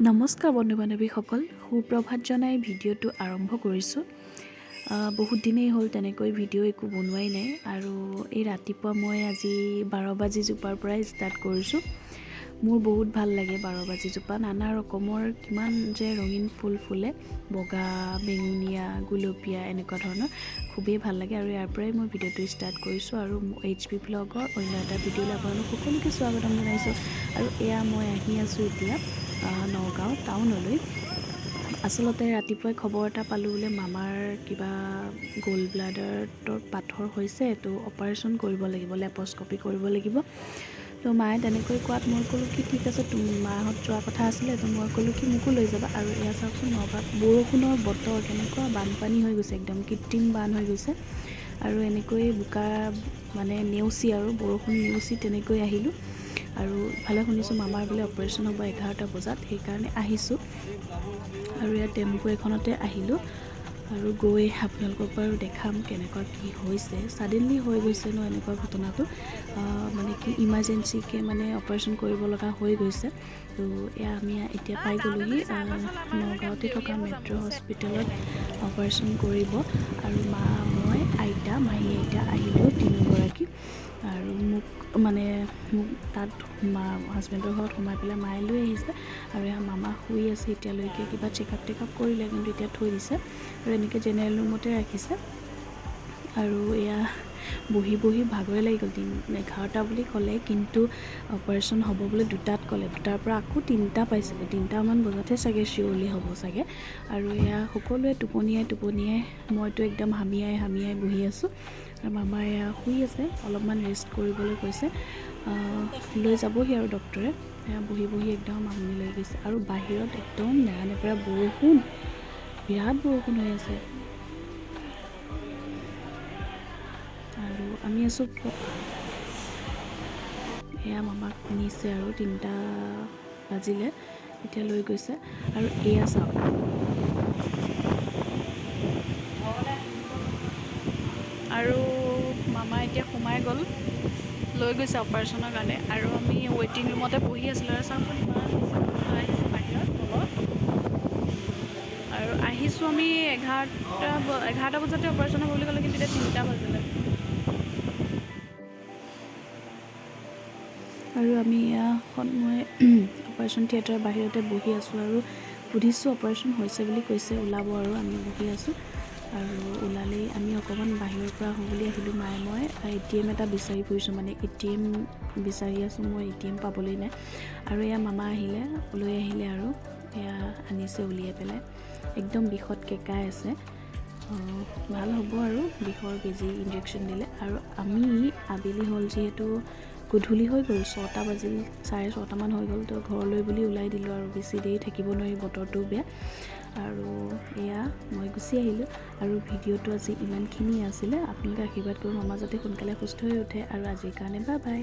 নমস্কাৰ বন্ধু বান্ধৱীসকল, সুপ্ৰভাত জনাই ভিডিঅ'টো আৰম্ভ কৰিছোঁ। বহুত দিনেই হ'ল তেনেকৈ ভিডিঅ' একো বনোৱাই নাই আৰু এই ৰাতিপুৱা মই আজি 12 বাজি জোপাৰ পৰাই ষ্টাৰ্ট কৰিছোঁ। মোৰ বহুত ভাল লাগে 12 বাজি জোপা, নানা ৰকমৰ কিমান যে ৰঙীন ফুল ফুলে, বগা, বেঙুনীয়া, গুলপীয়া এনেকুৱা ধৰণৰ, খুবেই ভাল লাগে। আৰু ইয়াৰ পৰাই মই ভিডিঅ'টো ষ্টাৰ্ট কৰিছোঁ আৰু এইচ পি ব্লগৰ অন্য এটা ভিডিঅ'লৈ আপোনালোক সকলোকে স্বাগতম জনাইছোঁ। আৰু এয়া মই আহি আছোঁ এতিয়া নগাঁও টাউনলৈ। আচলতে ৰাতিপুৱাই খবৰ এটা পালোঁ বোলে মামাৰ কিবা গ'ল ব্লাডাৰটোৰ পাথৰ হৈছে, তো অপাৰেশ্যন কৰিব লাগিব, লেপস্কপি কৰিব লাগিব। তো মায়ে তেনেকৈ কোৱাত মই ক'লোঁ কি ঠিক আছে, তুমি মাহঁত যোৱা কথা আছিলে, তো মই ক'লোঁ কি মোকো লৈ যাবা। আৰু এয়া চাওকচোন, নগাঁৱত বৰষুণৰ বতৰ, কেনেকুৱা বানপানী হৈ গৈছে, একদম কৃত্ৰিম বান হৈ গৈছে। আৰু এনেকৈয়ে বোকা মানে নেওচি আৰু বৰষুণ নেওচি তেনেকৈ আহিলোঁ। আৰু ইফালে শুনিছোঁ মামাৰ বোলে অপাৰেশ্যন হ'ব 11টা বজাত, সেইকাৰণে আহিছোঁ। আৰু ইয়াত টেম্পু এখনতে আহিলোঁ আৰু গৈ আপোনালোকক বাৰু দেখাম কেনেকুৱা কি হৈছে। ছাডেনলি হৈ গৈছে ন এনেকুৱা ঘটনাটো, মানে কি ইমাৰ্জেঞ্চিকৈ মানে অপাৰেশ্যন কৰিব লগা হৈ গৈছে। তো এয়া আমি এতিয়া পাই গ'লোহি নগাঁৱতে থকা মেট্ৰ' হস্পিটেলত অপাৰেশ্যন কৰিব। আৰু মা, মই, আইতা, মাহী আইতা আহিলোঁ তিনিগৰাকী। আৰু মোক মানে মোক তাত মা হাজবেণ্ডৰ ঘৰত সোমাই পেলাই মায়ে লৈ আহিছে। আৰু এয়া মামা শুই আছে এতিয়ালৈকে, কিবা চেকআপ টেকআপ কৰিলে কিন্তু এতিয়া থৈ দিছে আৰু এনেকৈ জেনেৰেল ৰুমতে ৰাখিছে। আৰু এয়া বহি বহি ভাগৰে লাগি গ'ল। 11টা বুলি ক'লে, কিন্তু অপাৰেশ্যন হ'ব বোলে 2টাত ক'লে, 2টাৰ পৰা আকৌ 3টা পাইছিলে, 3টামান বজাতহে চাগে চিয়ৰলি হ'ব চাগে। আৰু এয়া সকলোৱে টোপনিয়াই টোপনিয়াই, মইতো একদম হামিয়াই হামিয়াই বহি আছোঁ। আৰু মামা এয়া শুই আছে, অলপমান ৰেষ্ট কৰিবলৈ কৈছে, লৈ যাবহি আৰু ডক্টৰে। এয়া বহি বহি একদম আমনি লাগি গৈছে। আৰু বাহিৰত একদম নেৰানেপেৰা বৰষুণ, বিৰাট বৰষুণ হৈ আছে। আৰু আমি আছোঁ, এয়া মামাক নিছে আৰু 3টা বাজিলে এতিয়া লৈ গৈছে। আৰু এয়া চাওক, আৰু মামা এতিয়া সোমাই গ'ল, লৈ গৈছে অপাৰেশ্যনৰ কাৰণে। আৰু আমি ৱেইটিং ৰুমতে বহি আছিলোঁ। আৰু চাওকচোন ইমান আহিছে বাহিৰত তলত। আৰু আহিছোঁ আমি 11টা বজাতে অপাৰেশ্যন হ'ব বুলি ক'লে, কিন্তু এতিয়া 3টা বাজিলে। আৰু আমি ইয়াখন মই অপাৰেশ্যন থিয়েটাৰৰ বাহিৰতে বহি আছোঁ আৰু সুধিছোঁ অপাৰেশ্যন হৈছে বুলি কৈছে, ওলাব আৰু আমি বহি আছোঁ। আৰু ওলালেই আমি অকণমান বাহিৰৰ পৰা আহোঁ বুলি আহিলোঁ। মায়ে মই ATM এটা বিচাৰি ফুৰিছোঁ, মানে ATM বিচাৰি আছোঁ, মই ATM পাবলৈ নাই। আৰু এয়া মামা আহিলে, লৈ আহিলে আৰু এয়া আনিছে উলিয়াই পেলাই, একদম বিষত কেঁকাই আছে। ভাল হ'ব আৰু বিষৰ বেজী ইনজেকশ্যন দিলে। আৰু আমি আবেলি হ'ল যিহেতু গধূলি হৈ গ'ল, 6টা বাজিল, 6:30মান হৈ গ'ল, তো ঘৰলৈ বুলি ওলাই দিলোঁ আৰু বেছি দেৰি থাকিব নোৱাৰি, বতৰটোও বেয়া। আৰু এয়া মই গুচি আহিলোঁ। আৰু ভিডিঅ'টো আজি ইমানখিনিয়ে আছিলে। আপোনালোকে আশীৰ্বাদ কৰিব মামা যাতে সোনকালে সুস্থ হৈ উঠে। আৰু আজিৰ কাৰণে বাই বাই।